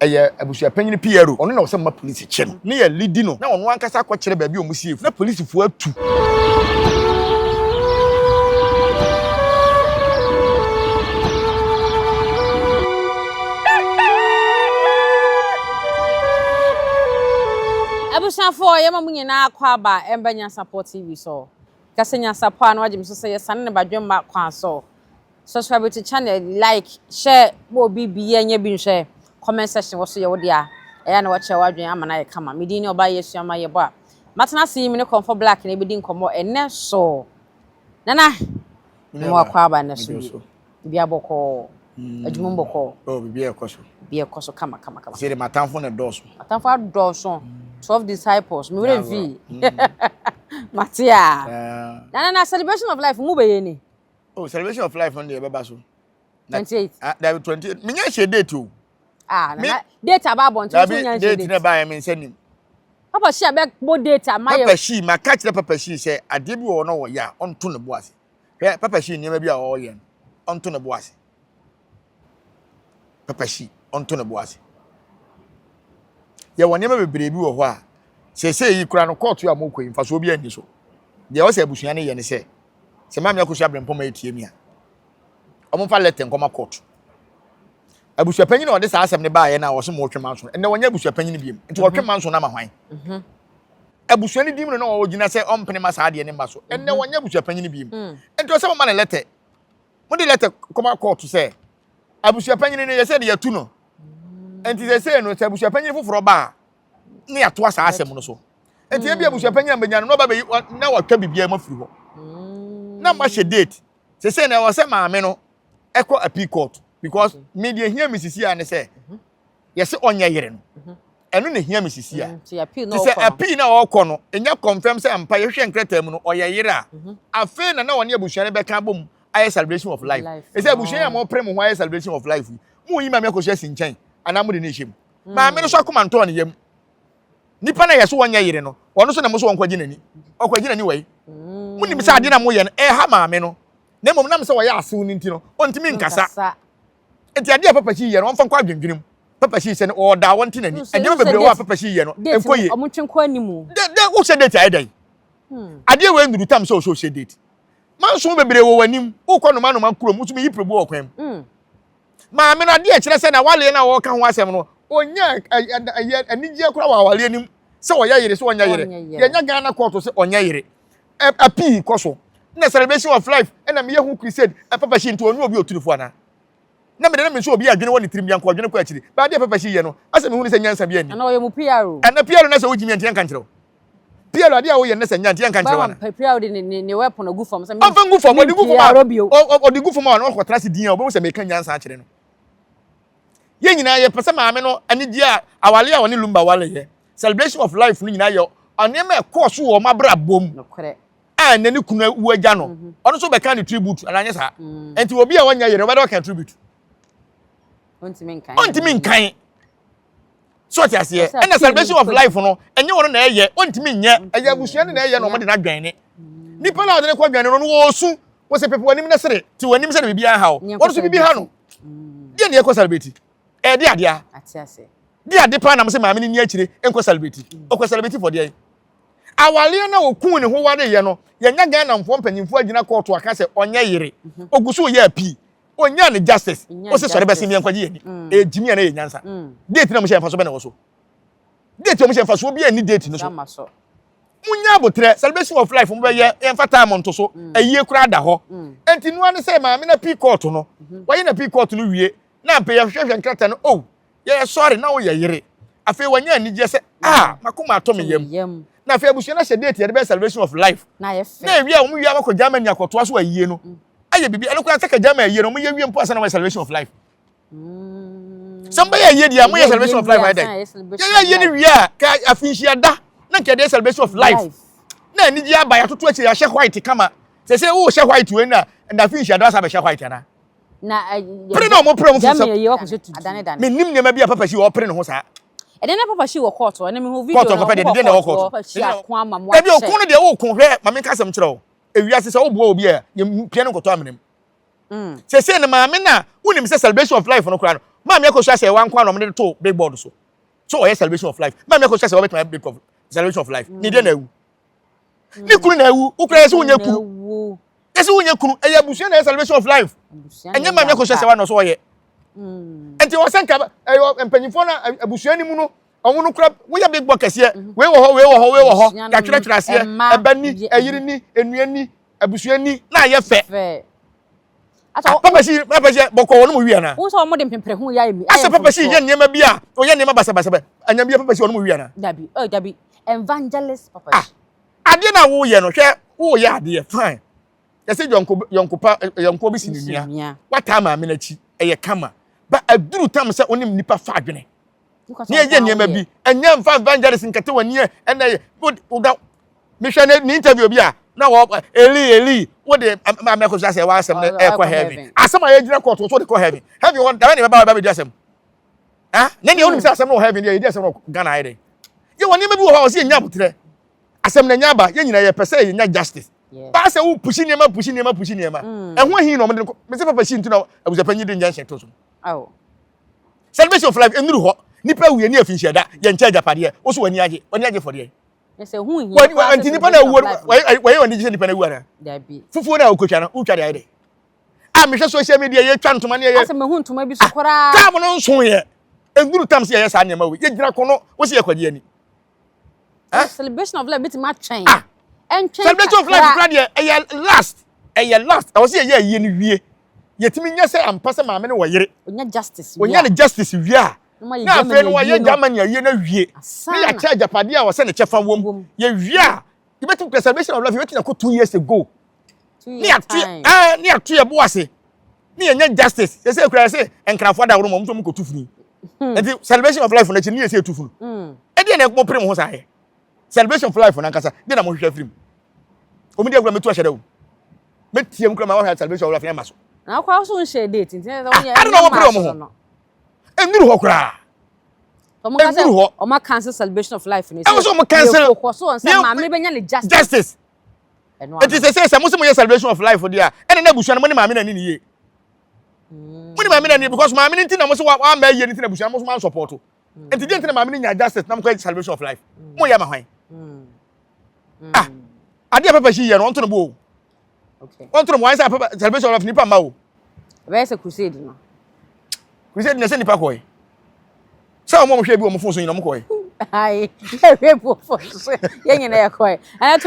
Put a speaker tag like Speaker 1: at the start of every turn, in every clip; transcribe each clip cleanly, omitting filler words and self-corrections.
Speaker 1: Ɛyɛ abusuapanyin Piero, ɔno na ɔsɛ mma polisi kye no ne yɛ lidi no na ɔno ankasa akɔkyerɛ baabi a wɔn sie na polisifoɔ atu.
Speaker 2: Abusuafoɔ yɛma mo nyinaa akɔ aba ɛmba Nyansapɔ TV so. Kasa Nyansapɔ a na wagye me so sɛ yɛsane ne badwemma kwan so. Subscribe to channel, like, share, ma obi bi nyɛ bi nhwɛ. Comment section wɔ so yɛ wo dea. Ɛyɛ a na wakyerɛ w'adwene ama no ayɛ kama. Me din ne Ɔbaa Yesu ama yɛbɔ a. Matena ase yi me ne Kɔmfɔ Black na ɛbɛdi nkɔmmɔ ɛnnɛ so. Nana, me ma wakɔ aba nnɛ so bi. Biribi abɔkɔɔ. Adwuma mu bɔkɔɔ.
Speaker 1: Oh, biribi ɛkɔ so.
Speaker 2: Biribi ɛkɔ so kama kama kama.
Speaker 1: Sɛ de m'atamfo na ɛdɔɔso.
Speaker 2: Atamfo adɔɔso. 12 disciples. Me werɛ mfii. Mate a. Nana na celebration of life mu bɛyɛ ni.
Speaker 1: Oh, celebration of life no deɛ ɛbɛba so.
Speaker 2: 28.
Speaker 1: Ah, dabi 28. Menya hyɛ date o.
Speaker 2: Ah, na date aba abɔnten so nya
Speaker 1: nhyɛ date. Date na ba yɛ me nsa nim.
Speaker 2: Papa shi abɛ bɔ date ama
Speaker 1: yɛ. Papa shi ma ka kyerɛ Papa shi sɛ adeɛ bi wɔ hɔ na ɔyɛ a ɔnto ne bo ase. Hwɛ Papa shi nneɛma bi a ɔyɛ no ɔnto ne bo ase. Papa shi ɔnto ne bo ase. Yɛwɔ nneɛma bebree bi wɔ hɔ a seesei yi kura no kɔɔto a mokɔ yi mfasoɔ bi anni so. Deɛ ɛwɔ sɛ abusua no yɛ ne sɛ sɛ maame akosua abrɛmpɔma etie mi a wɔmfa lɛtɛ nkɔma court abusuapanyin na ɔde saa asɛm no baayɛ no a wɔse mo wɔtwe manso no ɛnɛ wɔnyɛ abusuapanyin biem nti wɔtwe mhm. manso no ama hwan mhm. abusua no dim no na ɔgyina sɛ ɔmpene ma saa adeɛ no mma so ɛnɛ mhm. wɔnyɛ abusuapanyin biem mm. nti ɔsɛ moma no lɛtɛ mode lɛtɛ kɔma court sɛ abusuapanyin no yɛsɛ de yɛtu no nti sɛ sɛ no sɛ abusuapanyin foforɔ ba a ne yɛatoa saa asɛm no so nti ebi abusua panyin a mbɛnya no na ɔba bɛyi na watwa biribiara mu afiri hɔ mm. na mahyɛ date sese na ɛwɔ sɛ maame no ɛkɔ appeal court because me deɛ hia me sisi a ne sɛ mhm. yɛsɛ ɔnyɛ yere no mhm. ɛno na hia me sisi a mm, te sɛ appeal na ɔkɔ no ɛnya confirm sɛ ampa yɛhwehwɛ nkrataa mu no ɔyɛ yere a mhm. afei na na ɔne abusua no bɛka abom ayɛ celebration of life ɛsɛ abusua yi a mɔpere mo ho ayɛ celebration of life yi mo yi maame akɔhyɛ si nkyɛn anaa mo de ne hyɛ mu Maame no so akoma ntɔɔ ne yam. Nipa na yɛ so wɔnyɛ yere no, ɔno so na mo so wɔnkɔgye n'ani. Ɔkɔgye n'ani wɔ yi. Mo nim sɛ adeɛ na moyɛ no ɛha maame no. Na mmom nam sɛ wɔyɛ asew no nti no, ɔntumi nkasa. Nti adeɛ a papa hyi yɛ no, ɔmfa nkɔ adwendwene mu. Papa hyi sɛ no ɔda wɔnte n'ani. Nneɛma bebree wɔ a papa hyi yɛ no, ɛnkɔ yie. De de wohyɛ date ayɛ dɛn? Adeɛ wei nnuru tam sɛ ɔsɛ ɔhyɛ date. Manso bebree wɔ w'anim. Wokɔ noma noma kurom, wotumi yi pirebu wɔ kwan mu. Maame no adeɛ ɛkyerɛ sɛ na awaleɛ no a wɔka ho asɛm no ɔnya ɛyɛ anigyeɛ koraa wɔ awaleɛ no mu sɛ ɔyɛ yere sɛ ɔnyɛ yere yɛnya Ghana kɔɔto sɛ ɔnyɛ yere apii kɔ so na celebration of life ɛna meyɛ ho crusade ɛpapa hyi nti ɔne obi ɔturufo anaa na mede na me nso obi adwene wɔ ne tirim bianko ɔdwene kɔ akyiri baadeɛ papa hyi yɛ no asɛ mehu ne sɛ nyansa bi anni
Speaker 2: ɛna ɔyɛ mu PR
Speaker 1: ɛna PR na sɛ wogyimi anti yɛnka nkyerɛ wo Piero adeɛ a woyɛ no sɛ nya nti yɛnka nkyerɛ wana.
Speaker 2: Piero de ne ne weapon agu fam sɛ
Speaker 1: ɔmfa ngu fam ɔde gu fam a ɔde gu fam a ɔno ɔkɔtena ase din a ɔbɛhu sɛ meka nyansa akyerɛ no. Yɛn nyinaa yɛpɛ sɛ maame no anigye a awale a ɔne Lumba wale yɛ celebration of life no nyinaa yɛ nneɛma ɛkɔɔ so wɔ wɔn abrabɔ mu a ɛnɛ ne kunu awu agya no mhm. ɔno nso bɛka ne tribute anaa nyɛ saa mm. nti obi a wɔnyɛ yere ɔbɛdɛ ɔka tribute ɔntumi nkan so ɔte aseɛ ɛna celebration of life no ɛnyɛ wɔn na ɛyɛ ɔntumi nyɛ ɛyɛ abusua no na ɛyɛ na wɔn de no adwɛn ne nipa na ɔde ne kɔ adwɛn no no wɔɔsu wɔsɛ pepe wɔn anim na sere te wɔn anim sɛ na biribi aha o wɔn nso biribi ha no deɛ na yɛkɔ celebrate ɛyɛ de adeɛ de ade paa na mo sɛ maame no ni akyire nkɔ celebrate ɔkɔ celebrate for deɛ awaleɛ na okun ne ho ware yɛ no yɛnya Ghana mfoɔ mpanyinfoɔ agyina kɔɔto aka sɛ ɔnyɛ yere ogu so yɛ apii Onya ne justice. Ose sɔre bɛsen mi nkɔgye yɛni. Mm. Ɛyɛ gyimi a na ɛyɛ nyansa. Mm. Date na mo hyɛ mfaso bɛ na ɛwɔ so. Date mo hyɛ mfaso bi a ni date no so. Munya abotrɛ celebration of life mo bɛyɛ yɛmfa time nto so. Mm. Ayie koraa da hɔ. Enti noa ne sɛ maame na pii court no. Mm-hmm. Wɔyɛ na pii court no wie. Na mpɛ yɛhwehwɛ nkrataa no oh yɛyɛ sɔre na woyɛ yere. Afei wanya anigyeɛ sɛ ah makoma atɔ me yam. Na afei abusua no ahyɛ date yɛde bɛyɛ celebration of life. Na ewie a wɔn wie a wɔkɔ Germany akɔtoa so ayie no. Mm. Ayɛ biribi ɛno koraa sɛ ka Germany ayie no wɔn yɛ wie mpo ansa na wɔyɛ celebration of life. Mm. Sɛ mbɛyɛ ayie deɛ wɔyɛ celebration of life ayɛ dɛ. Yɛyɛ ayie no wie a ka afinhyia da na nka yɛde celebration of life. Na anigye aba yɛatoto akyire yɛahyɛ white kama. Sɛ sɛ wohyɛ white wei na na afinhyia da asa bɛhyɛ white anaa.
Speaker 2: Na
Speaker 1: pere na ɔmo pere ɔmo
Speaker 2: sɛ sɛ
Speaker 1: menim nneɛma bi a papa si ɔpere ne ho saa.
Speaker 2: Ɛdɛ na papa si wɔ kɔɔto ɛna mehu video
Speaker 1: na ɔkɔ kɔɔto na
Speaker 2: papa si ako ama mo
Speaker 1: akyɛ. Ebi ɔko no deɛ ɔko hwɛ maame nka asɛm kyerɛ wo ewiase sɛ ɔboa obi a yɛ pia no nkɔtɔ amena mu. Mm. Sese ne maame na wonim sɛ celebration of life no koraa no. Maame Akosua sɛ wanko a na ɔmo de to big board so. So ɔyɛ celebration of life. Maame Akosua sɛ ɔbɛtuma big of celebration of life. Ne deɛ na awu. Ne kunu na awu. Wokura yɛ sɛ wonyɛ kunu. Yɛ sɛ wonyɛ kunu. Ɛyɛ abusua na ɛyɛ celebration of life. Ɛnyɛ Maame Akosua sɛ wa na ɔsɛ ɔyɛ. Nti wɔsɛ nka ɛyɛ mpanyinfoɔ na abusua ni mu no ɔmo no kura woyɛ big board kɛseɛ. Wei wɔ hɔ, wei wɔ hɔ, wei wɔ hɔ. Yɛatwerɛtwerɛ aseɛ. Ɛba ni, ɛyere ni, enua ni, abusua ni na ayɛ fɛ. Papa si papa si bɔkɔ wɔn mu wi ana.
Speaker 2: Wọ́n sọ wɔn de mpempere ho yɛ mi.
Speaker 1: Asɛ papa si yɛ nneɛma bi a ɔyɛ nneɛma basabasa bɛ anya bi papa si wɔn mu wi ana.
Speaker 2: Dabi oh dabi, evangelist papa
Speaker 1: si. Ah, adeɛ na woyɛ no, hwɛ, woyɛ adeɛ fine. Yɛsɛ yɔnko yɔnko pa yɔnko bi si ne nua wataa maame n'akyi, ɛyɛ kama ba aduru tam sɛ onim nipa fa adwene ne yɛ nneɛma bi ɛnyɛ nfa evangelist nkɛtɛ wɔ neɛ ɛnna yɛ woda mehwɛ ne ne interview bi a na wɔ eli eli wode maame akɔ so asɛ wɔ asɛm no ɛkɔ heaven, asɛm a yɛgyina court so de kɔ heaven. Heaven hɔ dabɛ ne bɛba bɛba bɛdi asɛm ah ne deɛ wonim sɛ asɛm no wɔ heaven deɛ yɛdi asɛm no wɔ Ghana ayɛ dɛ yɛ wɔ nneɛma bi wɔ hɔ a wɔsɛ yɛnya abotrɛ asɛm na nya aba. Yɛn nyinaa yɛpɛ sɛ yɛnya justice baa sɛ wo push nneɛma, push nneɛma, push nneɛma. Ɛho ahi na ɔmo de mɛ sɛ papa si nti na abusuapanyin de injunction to so. Celebration of life enuru hɔ, nipa wuye ne afinhyia da yɛn nkyɛn agyapadeɛ woso w'ani agye, w'ani agye fɔdeɛ. Nti nipa na awuo wɔyɛ wɔn gye sɛ nipa na awu ana fufuo na okotwa no wotwa de ayɛ dɛ a mehwɛ social media yɛtwa ntoma ne yɛ
Speaker 2: asɛ mehu ntoma bi so koraa
Speaker 1: tam no nso yɛ enduru tam sɛ yɛyɛ saa nneɛma wei yɛgyina kɔ wosi yɛ kɔgye ani.
Speaker 2: Celebration of life bitumi atwɛn. Ah,
Speaker 1: ɛntwɛn. Celebration of life kura deɛ ɛyɛ last, ɛyɛ last. Ɛwɔ sɛ yɛyɛ ayie no wie, yɛtumi nyɛ sɛ ampa sɛ maame no wɔ yere
Speaker 2: onya justice.
Speaker 1: Onya ne justice wie a na afei no wɔyɛ Germany ayie no awie ne yɛakyɛ agyapadeɛ a wɔsɛ ne kyɛfa wɔm. Yɛwie a yɛbɛtumi kura celebration of life, yɛbɛtumi akɔ 2 years ago ne yɛato ne yɛato yɛ bo ase ne yɛnyɛ justice. Yɛsɛ ekura yɛsɛ nkrafoɔ da wɔn mu nso mu kɔtu funu, nti celebration of life n'akyi ne yɛsɛ etu funu. Ɛdeɛ na ɛkɔ pere mo ho saa yɛ celebration of life nankasa deɛ na mo hwehwɛ firi mu. Omi deɛ kura metu ahyɛ dɛ o metie mu kura ma wɔhwɛ celebration of life yɛn ma so.
Speaker 2: Na akɔ aso nhyɛ date nti
Speaker 1: ɛsɛ wɔn yɛ ɛna na wɔn pere wɔn ho nnuru hɔ koraa.
Speaker 2: Nnuru hɔ. Ɔmo cancel celebration of life ni.
Speaker 1: Ɛwɔ sɛ ɔmo cancel.
Speaker 2: Kɔ so wɔn sɛ maame bɛnya ne justice.
Speaker 1: Justice. Eti sɛ mo sɛ mo yɛ celebration of life deɛ a ɛna na abusua no mo ne maame na ni ne yie. Mo ne maame na ni because maame ne ti na mo sɛ wa wa ama yie ne ti na abusua mo so ma support. Nti deɛ nti na maame ne nya justice na mo kɔ celebration of life mo yɛ ma hwan? Ah, adeɛ papa si yɛ no ɔnto no bo o, ɔnto no bo wɔn sɛ papa celebration of life nipa ma o.
Speaker 2: Ɛbɛyɛ sɛ crusade no.
Speaker 1: Crusade na sɛ nipa kɔɛ sɛ ɔmo a mo hwɛ bi wɔ mo phone so nyina ɔmo kɔɛ.
Speaker 2: Ayi, yɛhwɛ bi wɔ phone so, yɛn nyinaa yɛ kɔɛ. Ɛnɛ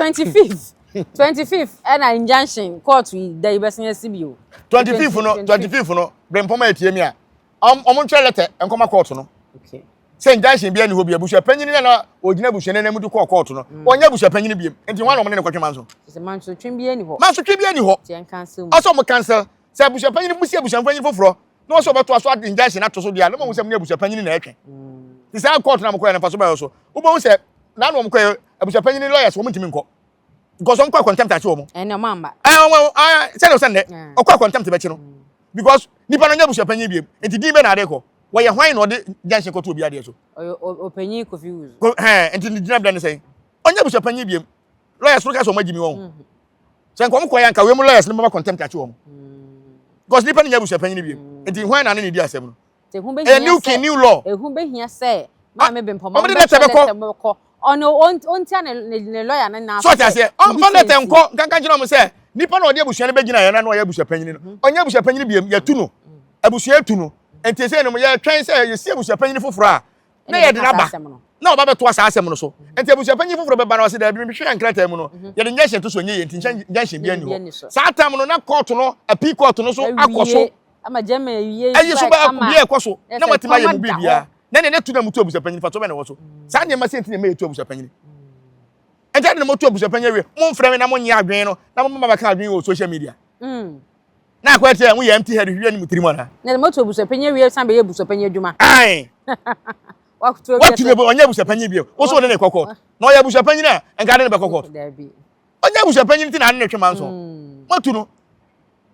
Speaker 2: 25th ɛna injunction court yi da yi bɛsɛn asi bi o.
Speaker 1: 25th no, 25th no, brempɔn a etie mi a ɔmo ntwerɛ letter nkɔma court no sɛ injunction bi ani hɔ bi. Abusua panyin na ogyina abusua n'anim de kɔɔ court no, ɔnyɛ abusua panyin biem nti wɔn na ɔmo ne ne kɔtwe manso.
Speaker 2: Mansotwe bi ani hɔ.
Speaker 1: Mansotwe bi ani hɔ. Ɔsɛ ɔmo cancel sɛ abusua panyin mu si abusua panyin foforɔ na wɔsɛ ɔbɛto aso ade injunction ato so deɛ a na mo sɛ mo ne abusua panyin na ɛtwe ti saa court na mo kɔɛ no fa so bɛyɛ so. Wobɛhu sɛ na wɔn kɔɛ abusua panyin lawyers wɔn ntumi nkɔ because wɔn kɔ contempt akyi wɔn.
Speaker 2: Ɛnna ɔmo amba.
Speaker 1: Ɛɛ, wɔn ɛɛ sɛdeɛ ɔsɛ nnɛ ɔkɔ contempt bɛkyi no because nipa no nyɛ abusua panyin biem nti din bɛ na ade kɔ wɔyɛ hwan na ɔde injunction kɔto obi adeɛ so.
Speaker 2: Ɔyɛ ɔpanyin Kofi Wusu.
Speaker 1: Ɛɛ, nti ne gyina bɛn ne sɛn ɔnyɛ abusua panyin biem? Lawyers no ka sɛ ɔmo agyi mi wɔn sɛ nkɔm kɔ yɛ nka wei mu lawyers no bɛba contempt akyi wɔn because nipa no nyɛ abusua panyin biem nti hwan na ne ne di asɛm no? Ɛyɛ new king, new law.
Speaker 2: Ehu behia sɛ maame Bempɔn
Speaker 1: ɔmo de letter bɛkɔ.
Speaker 2: Ɔno ɔntia ne lawyer ne nan.
Speaker 1: So ɔte aseɛ, ɔmfa letter nkɔ nkankan kyerɛ ɔmo sɛ nipa na ɔde abusua no bɛgyina yɛn na ɔyɛ abusua panyin no ɔnyɛ abusua panyin biem, yɛtu no, abusua etu no nti sɛ no yɛtwɛn sɛ yɛsi abusua panyin foforɔ a na yɛde n'aba na ɔba bɛtoa saa asɛm no so. Nti abusua panyin foforɔ bɛba na ɔsɛ dɛbi mehwɛ nkrataa mu no yɛde injunction to so nyɛ yɛ nti injunction bi ani hɔ. Saa tam no na court no, appeal court no so akɔ so ɛyi so bɛ bi ɛkɔ so na mo atumi ayɛ mu biribiara na ne tu na mo tu abusua panyin fa so bɛ na wɔ so saa nneɛma sɛ nti na ɛmɛ yɛ tu abusua panyin nti ɛde na mo tu abusua panyin awie mo nfrɛ mi na mo nyɛ adwene no na mo mma bɛka adwene wɔ social media na akɔ ɛkyɛ mo yɛ empty head hwehwɛ ne mu tirim ana.
Speaker 2: Na mo tu abusua panyin awie san bɛyɛ abusua panyin adwuma.
Speaker 1: Ayi watu ne ɔnyɛ abusua panyin bio, woso ɔne ne kɔ court na ɔyɛ abusua panyin a nka ne ne bɛkɔ court. Ɔnyɛ abusua panyin ti na ane ne twe ma nso mo tu no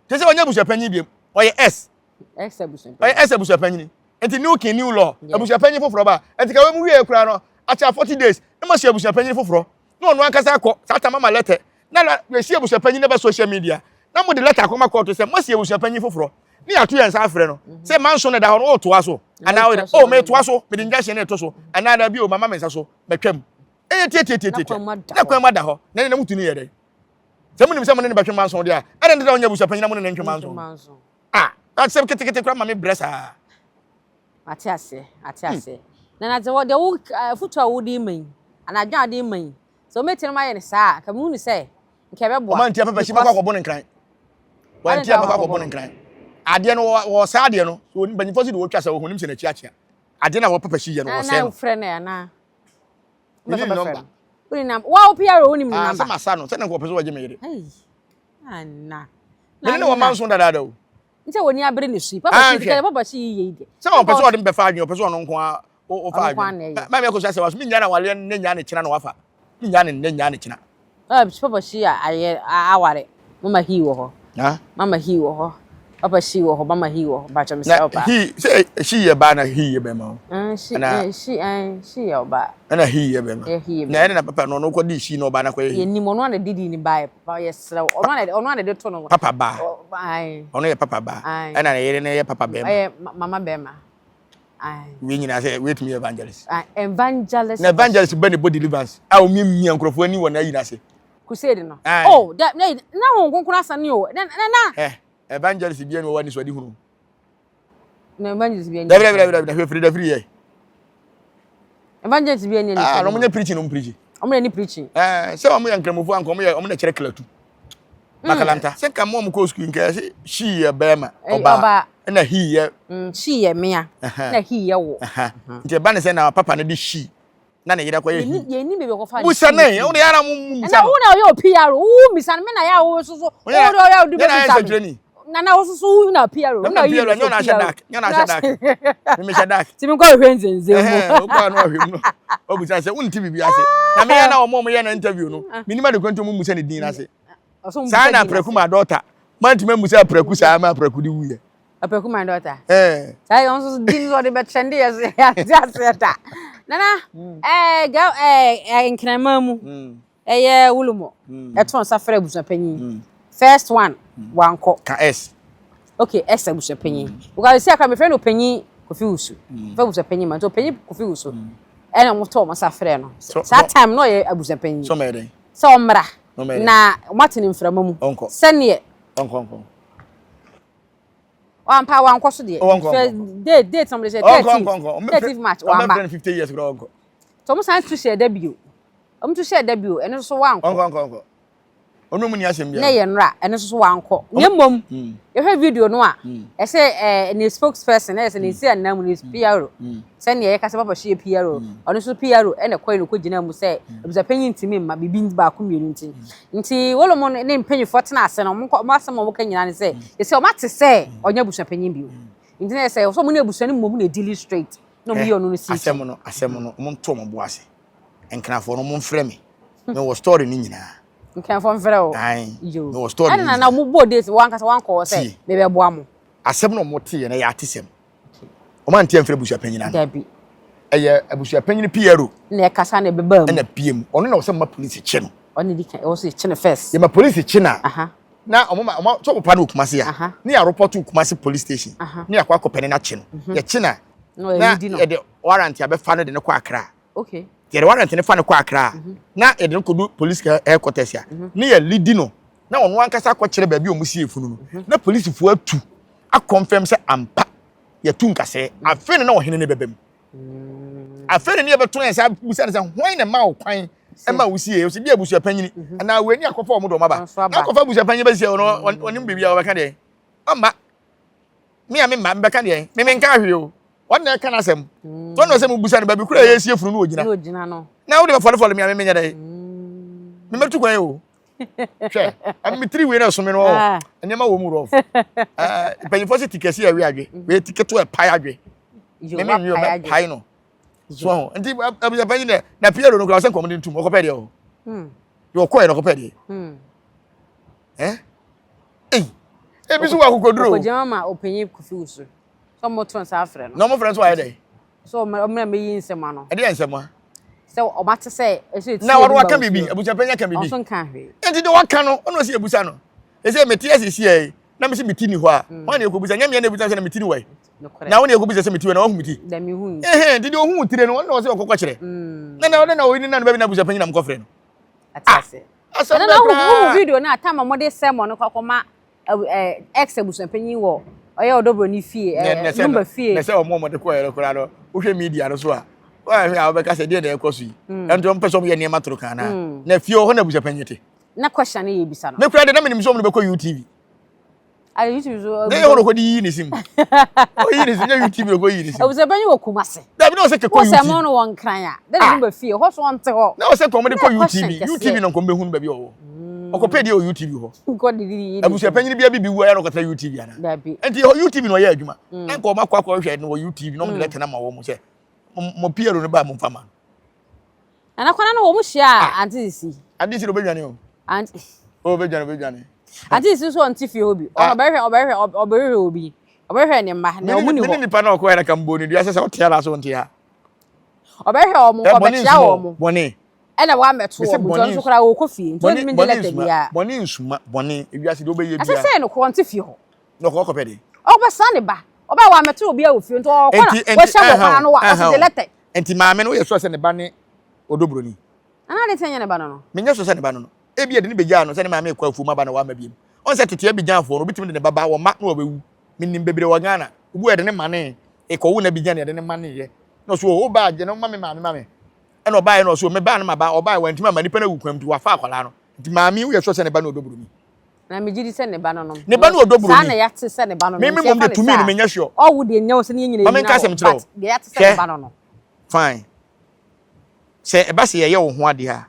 Speaker 1: te sɛ ɔnyɛ abusua panyin bio, ɔyɛ s ɔyɛ s abusua panyin. Nti new king, new law. Abusua panyin foforɔ ba nti ka wɔn mu wie kura no akyɛ 40 days na mo si abusua panyin foforɔ na ɔno ankasa akɔ saa tam ama letter na la yɛsi abusua panyin na bɛ social media na mo de letter akɔma court sɛ mo si abusua panyin foforɔ. Ne yɛato yɛn nsa afrɛ no sɛ manso no da hɔ no wotoa so anaa wode oh metoa so mede injection no ɛto so anaa da bi o mama me nsa so matwam. Ɛyɛ tiatiatiatia na kwan mu ada hɔ na ne na mutu no yɛ dɛn? Sɛ monim sɛ mo ne no bɛtwe manso deɛ a ɛdɛn nti na ɔnyɛ abusuapanyin na mo ne no ntwe manso? Ah, asɛm ketekete koraa ma me brɛ saa.
Speaker 2: Mate aseɛ, mate aseɛ. Na na deɛ wo afotu a wode ma yi anaa adwene a wode ma yi sɛ wɔbɛtumi ayɛ no saa a nka mehu no sɛ nka ɛbɛboa.
Speaker 1: Ɔma ntia papa si mɛkɔ akɔbɔ no nkran. Wɔn ntia mɛkɔ akɔbɔ no nkran. Adeɛ no wɔ saa adeɛ no so mpanyinfoɔ si de wɔtwa sɛ wɔn nim sɛ n'akyi akyea. Adeɛ no a wɔpapa si yɛ no wɔsɛe no.
Speaker 2: Na wofrɛ no anaa?
Speaker 1: Mene ne nɔmba.
Speaker 2: Wone namba. Wa wo PR wonim ne namba.
Speaker 1: Ah, sɛ masa no sɛ na nka wɔpɛ sɛ wɔgye me yere.
Speaker 2: Anna.
Speaker 1: Mene ne wɔ manso dadaada o.
Speaker 2: Nti wɔni abere ne su yi. Papa si kɛ papa si yi yɛ yi deɛ.
Speaker 1: Sɛ ɔpɛ sɛ ɔde mbɛfa adwene ɔpɛ sɛ ɔno nko a ɔfa adwene. Maame akɔ so asɛ wa so menya na waleɛ ne nya ne kyena na wafa. Menya ne ne nya ne kyena.
Speaker 2: Papa si ayɛ aware. Mama he wɔ hɔ. Mama he wɔ hɔ. Papa she wɔ hɔ, mama he wɔ hɔ. Mpakyɛ mesrɛ wo paa.
Speaker 1: He sɛ she yɛ baa na he yɛ bɛrima o.
Speaker 2: She she she yɛ ɔbaa.
Speaker 1: Ɛna he yɛ bɛrima. Yɛ he yɛ bɛrima. Na ɛna na papa no ɔno kɔ di she na ɔbaa na kɔ yɛ he.
Speaker 2: Yɛ nim ɔno ana didi ne baa papa yɛ srɛ wo ɔno ana ɔno ana de to no.
Speaker 1: Papa baa. Ɔno yɛ papa baa. Ɛna ne yere no yɛ papa bɛrima.
Speaker 2: Ɛyɛ mama bɛrima.
Speaker 1: Wei nyinaa sɛ wei tumi yɛ evangelist.
Speaker 2: Evangelist.
Speaker 1: Na evangelist bɛ ne bɔ deliverance a omiamia nkurɔfoɔ ani wɔ n'ayi n'ase.
Speaker 2: Crusade no. Oh, da na na Honhom Kronkron asane o. Na na na.
Speaker 1: Eh, evangelist bi ani wɔ anisoade hunu.
Speaker 2: Na evangelist bi ani.
Speaker 1: Dabi dabi dabi dabi hwɛ firi da firi yɛ.
Speaker 2: Evangelist bi ani
Speaker 1: Ah, na wɔn nyɛ preaching na wɔn preaching.
Speaker 2: Wɔn na ni preaching.
Speaker 1: Eh, sɛ wɔn yɛ nkramofo anka wɔn yɛ wɔn na kyerɛ klatu. Hmm. Makalanta. Sɛ nka mo wɔn kɔ sukuu nka yɛ she yɛ bɛrima ɔbaa ɛna he yɛ.
Speaker 2: Mm, she yɛ mmea na he yɛ wo.
Speaker 1: Nti ɛba ne sɛ na papa no de she na ne yere akɔyɛ hi.
Speaker 2: Yɛnni baabi ɔkɔfa ne
Speaker 1: Busa ne, wo de ara mo
Speaker 2: mu bisa no. Ɛna wo na ɔyɛ PR, wo bisa no, me na yɛ a wo soso, wo de ɔyɛ ɔde bɛ bisa me. Na na wo soso wo na PR, wo na yi
Speaker 1: no so PR. Nyɛ na ahyɛ dark, me me hyɛ dark.
Speaker 2: Ti mi kɔ hwɛ nzenzen mu.
Speaker 1: Ɛhɛn, wo kɔ ano ahwɛ mu no. Obusa sɛ wonti biribi ase. Na me ya na wɔn a wɔyɛ na interview no, me nim ade kwantu mu musa ne din ase. Saa na Apraku ma daughter. Mantumi amusa Apraku saa ma Apraku de wuyɛ.
Speaker 2: Apraku my daughter. Eh. Saa yɛ nso di nso ɔde bɛkyɛn de yɛ so yɛ ase aseɛ da. Nana ɛɛ ga ɛɛ nkraman mu ɛyɛ wulumɔ ɛto nsa frɛ abusuapanyin first one wankɔ.
Speaker 1: Ka S.
Speaker 2: Okay S abusuapanyin because esi akora mefrɛ no ɔpanyin Kofi Wusu fɛ abusuapanyin ma nti ɔpanyin Kofi Wusu ɛna wɔn to wɔn nsa frɛ no saa time no ɔyɛ abusuapanyin sɛ ɔmmra na wɔn ate ne mframa mu sɛneɛ.
Speaker 1: Ɔnkɔ nkɔ.
Speaker 2: Wampa wankɔ so deɛ.
Speaker 1: Ɔnkɔ
Speaker 2: nkɔ. Date date na wɔde hyɛ 13 13 March wamba.
Speaker 1: Ɔbɛfrɛ no 50 years koraa ɔnkɔ.
Speaker 2: Nti wɔn san tu hyɛ da bio. Wɔn tu hyɛ da bio ɛno nso so wankɔ.
Speaker 1: Ɔnkɔ nkɔ nkɔ. Ɔno mu ni asɛm biara.
Speaker 2: Na ɛyɛ nnora ɛno nso so wankɔ. Na mmom yɛhwɛ video no a ɛsɛ ɛɛ ne spokesperson ɛyɛ sɛ ne nsi anan mu ne PRO sɛnea yɛka sɛ papa hyɛ PRO ɔno nso PRO ɛna ɛkɔɛ no kɔgyina mu sɛ abusuapanyin ntumi mma biribi baako mmienu nti. Nti Wolomo ne mpanyinfoɔ tena ase no, wɔn asɛm a wɔka nyinaa ne sɛ, yɛsɛ wɔn ate sɛ ɔnyɛ abusuapanyin bio. Nti na yɛ sɛ wɔn ne abusua no mmom na edili straight na wɔn yi ɔno no si
Speaker 1: nkyɛn. Asɛm no, asɛm no, wɔn nto wɔn bo ase. Nkrafoɔ no, wɔn mfrɛ me. Me wɔ story no nyinaa.
Speaker 2: Nkrafoɔ mfrɛ wo?
Speaker 1: Ae, me wɔ story no
Speaker 2: nyinaa. Ɛna na wɔn bɔ date, wɔn ankasa wɔn ankɔ hɔ sɛ, mebɛboa mo.
Speaker 1: Asɛm no wɔn te yɛ no, ɛyɛ atesɛm. Wɔn ante amfiri abusuapanyin ano.
Speaker 2: Dabi.
Speaker 1: Ɛyɛ abusuapanyin PRO.
Speaker 2: Na ɛkasa na ɛbɛbaa mu.
Speaker 1: Ɛna pie mu. Ɔno na ɔsɛ mma polisi kye no.
Speaker 2: Ɔno di kan, ɛwɔ sɛ kye no first.
Speaker 1: Yɛma polisi kye na. Na ɔmo ma ɔmo sɛ ɔpa no wɔ Kumasi a. Ne yɛ arepɔto Kumasi police station. Ne yɛ akɔ akɔpɛ ne n'akye no. Mhm. Yɛkye na. Na yɛde warrant abɛfa no de no kɔ Accra.
Speaker 2: Okay.
Speaker 1: Yɛde warrant no fa no kɔ Accra. Mhm. Na yɛde no kɔdu police headquarters a. Mhm. Ne yɛ lidi no. Na ɔno ankasa akɔkyerɛ baabi a ɔmo sie efunu no. Na polisifoɔ atu. akɔnfɛm sɛ ampa yɛtu nkasɛɛ mm. afei na na ɔhene no bɛba mu mm. afei na ne yɛbɛto yɛn nsa bisa no sɛ hwan na ɛma wo kwan ɛma wo sie ɔsi bi abusua panyini mhm. anaa wei ni akɔfa wɔn dɔm aba na akɔfa abusua panyin bɛsi ɔno mm. ɔnim biribi a ɔbɛka deɛ ɔmma me a me mma mbɛka deɛ me me nka ahwee o wɔn na ɛka n'asɛm tó na ɔsɛ mo busa no baabi kura yɛ esie funu no ogyina na wode bɛfɔlefɔle me a me menyɛ dɛ me mɛtu kwan o hwɛ ɛmi mi tiri wei na ɛso mi no ɔ ah. nneɛma wɔ mu rɔf ɛɛ mpanyinfoɔ sɛ ti kɛse ɛwe adwe mm. wei ti ketewa ɛpae adwe mɛmi nwi ɔmɛ pae no so ho nti ɛbi panyin dɛ na piero no kura ɔsɛ nkɔmɔ de ntum ɔkɔpɛ deɛ o hmm. deɛ ɔkɔɛ no ɔkɔpɛ deɛ hmm. ɛ eyi ebi so wɔ akokoduro
Speaker 2: ɔkɔgyina ma ɔpanyin kofi wusu sɛ ɔmo to nsa afrɛ
Speaker 1: no na ɔmo frɛ nso ayɛ dɛ
Speaker 2: So ɔmmra mmɛyi nsɛm ano.
Speaker 1: Ɛdeɛn nsɛm a?
Speaker 2: Sɛ ɔmate sɛ ɛsɛ etie
Speaker 1: Na ɔno waka biribi, abusuapanyin aka biribi.
Speaker 2: Ɔnso nka hwee.
Speaker 1: Enti deɛ waka no, ɔno ɔsi ebusa no. Ɛsɛ mete ase si yɛ. na mesi me ti ni hɔ a, hwan na ɛkɔbisa? Nyɛ meɛ na ɛbisa sɛ na me ti ni wɔ Na wo na ɛkɔbisa sɛ me ti wɔ na wahu me ti. Ɛhɛn, nti deɛ ɔhu wo tire no, ɔno na ɔsɛ ɔkɔkɔ kyerɛ. Na na ɔde na ɔyi ne na ne baabi na abusuapanyin na mokɔfrɛ no.
Speaker 2: Ah, asɛm bɛɛ koraa. Video no a time a wɔde sermon no kɔkɔma ex abusuapanyin wɔ ɔyɛ ɔdɔbroni fie, Lumba fie.
Speaker 1: Na sɛ wɔn a wɔde kɔɛ no koraa no, wohwɛ media no so a, wɔahwɛ a wɔbɛka sɛ deɛ na ɛkɔ so yi. Ɛnti wɔn pɛ sɛ wɔyɛ nneɛma toro kan naa. Na fie hɔ na abusuapanyin te.
Speaker 2: Na question no yɛ bisa no.
Speaker 1: Me kura de na menim sɛ wɔn bɛkɔ UTV.
Speaker 2: Ayɛ UTV so.
Speaker 1: Na yɛ hɔ na ɔkɔde yiyi ne sim. Ɔyi ne sim nyɛ UTV na ɔkɔ yiyi ne sim.
Speaker 2: Abusuapanyin wɔ Kumasi.
Speaker 1: Dabi na ɔsɛ kɛkɔ UTV.
Speaker 2: Wosɛ mo no wɔ Nkran a. Dɛ na Lumba fie hɔ so ɔnte hɔ.
Speaker 1: Na ɔsɛ kɔn de kɔ UTV. UTV na nkɔm bɛhunu baabi ɔwɔ. Ɔkɔ pɛ deɛ wɔ UTV hɔ.
Speaker 2: Nkɔ de yiyi.
Speaker 1: Abusuapanyin bi abibi wu ayɛ na ɔkɔtena UTV ana.
Speaker 2: Dabi.
Speaker 1: Nti hɔ UTV na ɔyɛ adwuma. Na nkɔ ɔmo akɔ akɔhwɛ no wɔ UTV na ɔmo de lɛtɛ na ma wɔn sɛ mo PRO no ba mo nfa ma no.
Speaker 2: Nana kwana no wɔn hyia a ante sisi.
Speaker 1: Ante sisi na obedwane o.
Speaker 2: Ante.
Speaker 1: O obedwane obedwane.
Speaker 2: Ante sisi nso ɔnte fie hɔ bi. Ɔno ɔbɛhwɛ ɔbɛhwɛ ɔbɛhwɛ obi. Ɔbɛhwɛ ne mma na wɔn ni hɔ.
Speaker 1: Mene nipa na ɔkɔ yɛ na ka mbo ne dua sɛ sɛ ɔte ara so ɔnte ha.
Speaker 2: Ɔbɛhwɛ wɔn ɔbɛkyia wɔn.
Speaker 1: Bɔne.
Speaker 2: Ɛna wɔamɛto wɔn nti ɔno nso koraa ɔkɔ fie nti ɔntumi ngye lɛtɛ biara.
Speaker 1: Bɔne nsuma bɔne ewiase deɛ ɔbɛyɛ biara.
Speaker 2: Ɛsɛ sɛ no korɔ ɔnte fie hɔ.
Speaker 1: Na ɔkɔ ɔkɔpɛ de.
Speaker 2: Ɔkɔpɛ ne ba. Ɔbaa wɔamɛto obiara wɔ fie nti ɔkɔ na wɔhyɛ bɔ kwan ano wa ɔsɛ gye lɛtɛ.
Speaker 1: Nti maame no woyɛ sure sɛ ne ba ne ɔdɔ buroni?
Speaker 2: Anaa ade nti ɛnyɛ ne ba no no?
Speaker 1: Menyɛ sure sɛ ne ba no no. Ebia de ne begyaa no sɛ ne maame rekɔ afuom aba na wamma biom. Ɔn sɛ tete Abidjanfoɔ no, obi tumi de ne ba ba, wɔma na wabewu. Menim bebree wɔ Ghana. Obi wɔ yɛde ne manee, ekɔwo no Abidjan na yɛde no maneeɛ. Na ɔso o, wo ba a, gye no ma me maame ma me. Ɛna ɔbaeɛ na ɔso o, me ba no maba. Ɔbaeɛ, wantumi amma, nipa no awu kwan mu nti wafa akwadaa no. Nti maame yi woyɛ sure sɛ ne ba ne ɔdɔ buroni?
Speaker 2: Na megye di sɛ ne ba no no.
Speaker 1: Ne ba no ɔdɔ buroni.
Speaker 2: Saa na yɛate sɛ ne ba no no.
Speaker 1: Me me mmom de tumi no menyɛ sure.
Speaker 2: Ɔwo deɛ nyɛ wo sɛ ne yɛn nyina
Speaker 1: yɛnyina hɔ
Speaker 2: but deɛ yɛate sɛ ne ba no no.
Speaker 1: Fine. Sɛ ɛba sɛ yɛyɛ wo ho adeɛ a,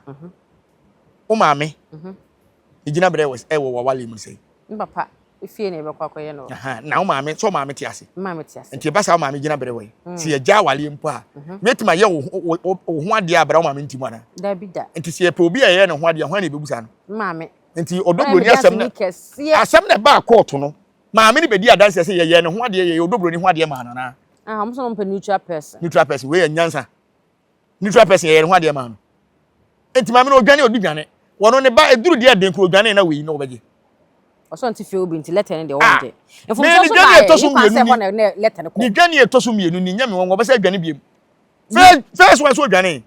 Speaker 1: wo maame ne gyina berɛ ɛwɔ w'awale mu sɛn?
Speaker 2: Me papa fie na yɛbɛkɔ akɔyɛ no.
Speaker 1: Na wo maame sɛ wo maame te ase.
Speaker 2: Me maame te ase.
Speaker 1: Nti ɛba saa wo maame gyina berɛ wɔ yi. Sɛ yɛgya awaleɛ mpo a, mɛtumi ayɛ wo ho adeɛ a berɛ wo maame nti mu anaa?
Speaker 2: Dabi da.
Speaker 1: Nti sɛ yɛpɛ obi a yɛyɛ ne ho adeɛ a, hwan na yɛbɛbusa no?
Speaker 2: Me maame.
Speaker 1: Nti ɔdɔ buroni asɛm no asɛm na ɛbaa kɔɔto no maame no bɛdi adanseɛ sɛ yɛyɛ ne ho adeɛ yɛyɛ ɔdɔ buroni ho adeɛ maa no anaa.
Speaker 2: Ah, wɔn sɛ wɔn pɛ neutral person.
Speaker 1: Neutral person wei yɛ nyansa neutral person yɛyɛ ne ho adeɛ maa no nti maame no odwane odi dwane wɔn ne ba eduru deɛ den kuro odwane na wei na ɔbɛgye.
Speaker 2: Ɔsɔ nti fie obi nti lɛtɛ no deɛ wɔn gye. Mfomso so baa yɛ yi kwan sɛ hɔ na lɛtɛ no kɔ.
Speaker 1: Ne dwane ɛtɔ so mmienu ni nyɛ mi wɔn wɔbɛsɛ adwane biem. First one so odwane.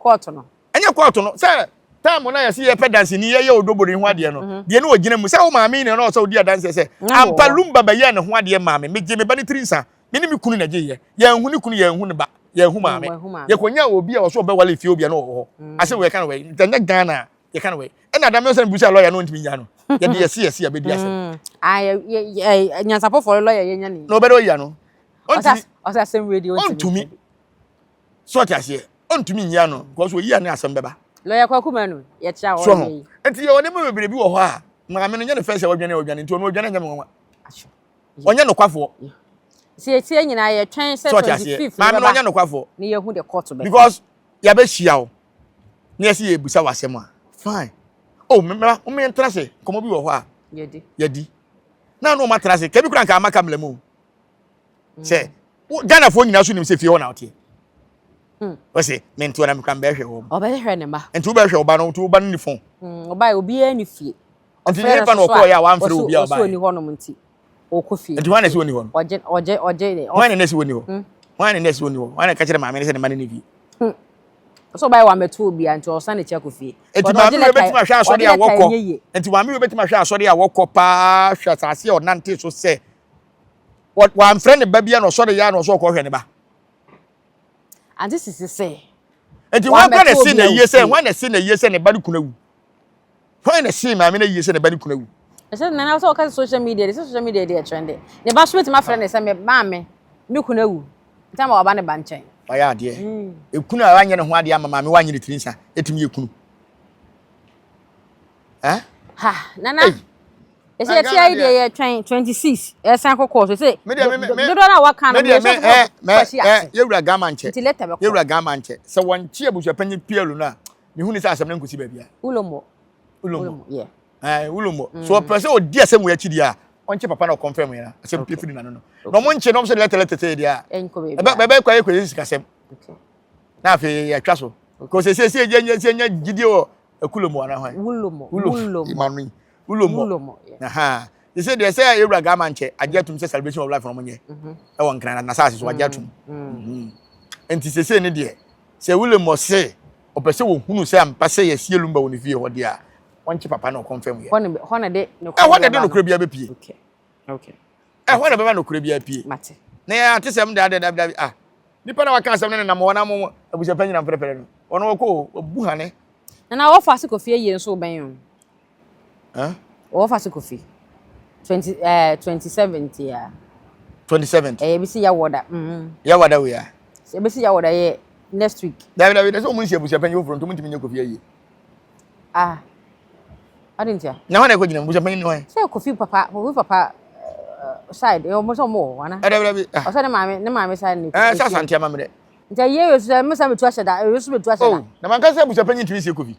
Speaker 2: Kɔɔto no.
Speaker 1: Ɛnyɛ kɔɔto no sɛ time na yɛsi yɛpɛ danseni yɛyɛ odobori ho adeɛ no mhm. deɛ ne ɔgyina mu sɛ wo maame ne ɔsɛ ɔdi adanseɛ sɛ ampa lumba bɛyɛ ne ho adeɛ maame megye me ba ne tiri nsa me ne me kunu na gye yɛ yɛnhu ne kunu yɛnhu ne ba yɛnhu maame yɛkɔnya obi a ɔsɛ ɔbɛwale fie obi a na ɔwɔ hɔ mm. asɛ wɔyɛka no wei nti ɛnyɛ Ghana a yɛka no wei ɛna adam sɛ mbusa lɔya no ntumi nya no yɛde yɛsi yɛsi abɛdi asɛm
Speaker 2: mm. nyansapɔfoɔ lɔya yɛnya ne
Speaker 1: na ɔbɛdɛ ɔyi ano
Speaker 2: ɔsɛ asɛm wei deɛ
Speaker 1: ɔntumi So ɔte aseɛ? Ɔntumi nyi ano because oyi a ne asɛm bɛba.
Speaker 2: Lɔya Kwaku Manu, yɛkyerɛ
Speaker 1: a ɔyɛ yi. Nti yɛwɔ nneɛma bebree bi wɔ hɔ a maame no nyɛ ne fɛ sɛ ɔdwane ɔdwane nti ɔno ɔdwane nyɛ me nwanwa. Ɔnyɛ nokwafoɔ.
Speaker 2: Sɛ yɛtie nyinaa yɛtwɛn sɛ 25th
Speaker 1: maame no ɔnyɛ nokwafoɔ.
Speaker 2: Ne yɛhu de court bɛka.
Speaker 1: Because yɛabɛhyia wo na yɛsɛ yɛbusa wɔ asɛm a fine. Oh mmra mo yɛntena ase nkɔmmɔ bi wɔ hɔ a
Speaker 2: yɛdi.
Speaker 1: Yɛdi. Na ano ɔmo atena ase kabi kura nka ama kamla mu. Sɛ Ghanafoɔ nyinaa so nim sɛ fie hɔ na woteɛ. Hmm. Ɔsɛ mente hɔ na mekura mbɛhwɛ wɔn.
Speaker 2: Ɔbɛhwɛ ne mma.
Speaker 1: Nti wobɛhwɛ ɔba no nti woba no ne fon.
Speaker 2: Hmm, ɔba yɛ obiara ne fie.
Speaker 1: Nti ne nipa na ɔkɔɔ yɛ a wamfrɛ obi a ɔba.
Speaker 2: Ɔsɛ ɔni hɔ nom nti ɔkɔ fie.
Speaker 1: Nti hwan na ɛsɛ ɔni hɔ no?
Speaker 2: Ɔgye ɔgye ɔgye ne.
Speaker 1: Hwan na ɛsɛ ɔni hɔ? Hmm. Hwan na ɛsɛ ɔni hɔ? Hwan na ɛka kyerɛ maame no sɛ ne mma no ne fie?
Speaker 2: Hmm. Ɔsɛ ɔba yɛ wamɛto obiara nti ɔsan n'akyi akɔ fie.
Speaker 1: Nti maame wei bɛtumi ahwɛ asɔre a wɔkɔ. Nti maame wei bɛtumi ahwɛ asɔre a wɔkɔ paa hwɛ asase a ɔnante so sɛ wamfrɛ ne ba bia na ɔsɔre yɛ a na ɔsɛ ɔkɔhwɛ ne ba.
Speaker 2: Ante sisi sɛ.
Speaker 1: Nti wɔn kura na ɛsi na yie sɛ wɔn na ɛsi na yie sɛ ne ba ne kunu awu. Wɔn na ɛsi maame na yie sɛ ne ba ne kunu awu.
Speaker 2: Ɛsɛ nana sɛ ɔka social media de sɛ social media de ɛtrɛn de ne ba so betumi afrɛ ne sɛ me maame me kunu awu nti ama waba ne ba nkyɛn.
Speaker 1: Wayɛ adeɛ. Mm. Ekunu a wanyɛ ne ho adeɛ ama maame wanyɛ ne tiri nsa etumi yɛ kunu.
Speaker 2: Eh? Ha nana. Hey. Ɛsɛ yɛte ayi deɛ yɛtwɛn 26 ɛsan kɔ kɔɔ so sɛ dodoɔ no a waka no
Speaker 1: meyɛ sɛ kɔsi ase. Yɛwura Gama nkyɛ.
Speaker 2: Nti lɛtɛ bɛkɔ.
Speaker 1: Yɛwura Gama nkyɛ. Sɛ wɔnkye abusuapanyin Pielo no a, mehu ne sɛ asɛm no nkɔsi baabi a.
Speaker 2: Ulomo.
Speaker 1: Ulomo.
Speaker 2: Yeah.
Speaker 1: Eh, Ulomo. Mm. So ɔpɛ sɛ ɔdi asɛm wɔ akyi deɛ a, ɔnkye papa na ɔkɔmfɛm yɛn a, asɛm pie firi n'ano no. Na ɔmo nkye na ɔmo sɛ lɛtɛ lɛtɛ sɛ deɛ a.
Speaker 2: Ɛbɛ
Speaker 1: ɛbɛ kɔ ayɛ kɔ yɛ sikasɛm. Na afei yɛatwa so. Kò sɛ sɛ sɛ yɛ sɛ yɛ gyidie wɔ Akulomo anaa hwan?
Speaker 2: Wulomo.
Speaker 1: Wulomo. Imanu. Wulomo.
Speaker 2: Wulomo.
Speaker 1: Aha. They say deɛ sɛ ewura Ghana nkyɛ agye atum sɛ celebration of life na wɔn nyɛ ɛwɔ Nkran na n'asaase so agye atum. Nti sese ne deɛ sɛ William ɔse ɔpɛ sɛ wɔhunu sɛ ampa sɛ yɛsie Lumba wɔ ne fie hɔ deɛ a wɔnkye papa na ɔkɔnfɛm yɛ.
Speaker 2: Hɔ na hɔ na de nokorɛ
Speaker 1: Ɛhɔ na
Speaker 2: bi
Speaker 1: ɛde
Speaker 2: aba no.
Speaker 1: nokorɛ bi abɛpie.
Speaker 2: Okay. Okay.
Speaker 1: Ɛhɔ na ɛbɛma nokorɛ bi apue.
Speaker 2: Mate.
Speaker 1: Na yɛn atesɛm de adɛ dabi dabi ah nipa na waka asɛm no nenam hɔ na mo abusuapɛ nyina mprɛprɛ no ɔno ɔkɔ o wabu hane.
Speaker 2: Nana wɔfa ase kɔ fie yie nso wobɛn o.
Speaker 1: Huh?
Speaker 2: Wɔfa so kofi. 20 eh 27th ya.
Speaker 1: 27th.
Speaker 2: Eh ebisi ya wɔda. Mhm.
Speaker 1: Ya wɔda we ya.
Speaker 2: Ebisi ya wɔda ye next week.
Speaker 1: Dabi dabi na so mun si abusia panyin foforo nto mun timi nye kofi ayi.
Speaker 2: Ah. Adi ntia.
Speaker 1: Na hɔ na ekɔ gyina abusia panyin no hɔ.
Speaker 2: Sɛ kofi papa, kofi papa side, eh omo so mo wɔ ana.
Speaker 1: Eh dabi dabi. Ah.
Speaker 2: Ɔsɛ ne maame, ne maame side ne.
Speaker 1: Eh sɛ asante ama me dɛ.
Speaker 2: Nti ayi ye so me sa metu ahyɛ da, eh so metu ahyɛ da.
Speaker 1: Oh, na man ka sɛ abusia panyin timi sie kofi.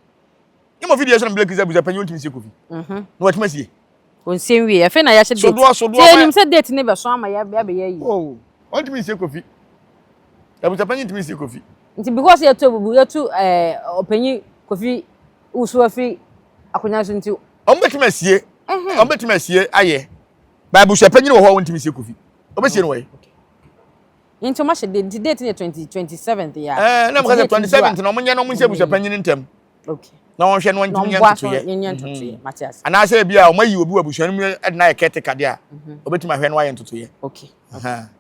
Speaker 1: Ne mo video sɛ na blake sɛ abusa panyin ontumi sie kofi.
Speaker 2: Mhm.
Speaker 1: Na watumi asie.
Speaker 2: Onsie nwie. Afei na yɛahyɛ date.
Speaker 1: Sodoa sodoa.
Speaker 2: Sɛ yɛnim sɛ date ne bɛso ama yɛabɛyɛ yi.
Speaker 1: Oh, ontumi nsie kofi. Abusa panyin ntumi nsie kofi.
Speaker 2: Nti because yɛtu abubu yɛtu ɛɛ ɔpanyin kofi wusu afiri akonnwa so nti.
Speaker 1: Wɔn bɛtumi asie. Wɔn bɛtumi asie ayɛ. Ba abusa panyin wɔ hɔ a wɔntumi nsie kofi. Wɔbɛsie no wɔ yi.
Speaker 2: Nti wɔn ahyɛ date nti date ne yɛ 27th ya.
Speaker 1: Ɛɛ na mo ka sɛ 27th na wɔn nyɛ na wɔn nsie abusa panyin ntɛm.
Speaker 2: Okay.
Speaker 1: Na wɔnhwɛ na wɔntumi nyɛ ntotoyɛ.
Speaker 2: Nyɛ ntotoyɛ mhm. mate ase.
Speaker 1: Anaasɛ ebi a wɔn ayi obi wɔ abusua no mu ɛde na ayɛ caretaker deɛ a mhm. obetumi ahwɛ na wayɛ ntotoyɛ.
Speaker 2: Okay.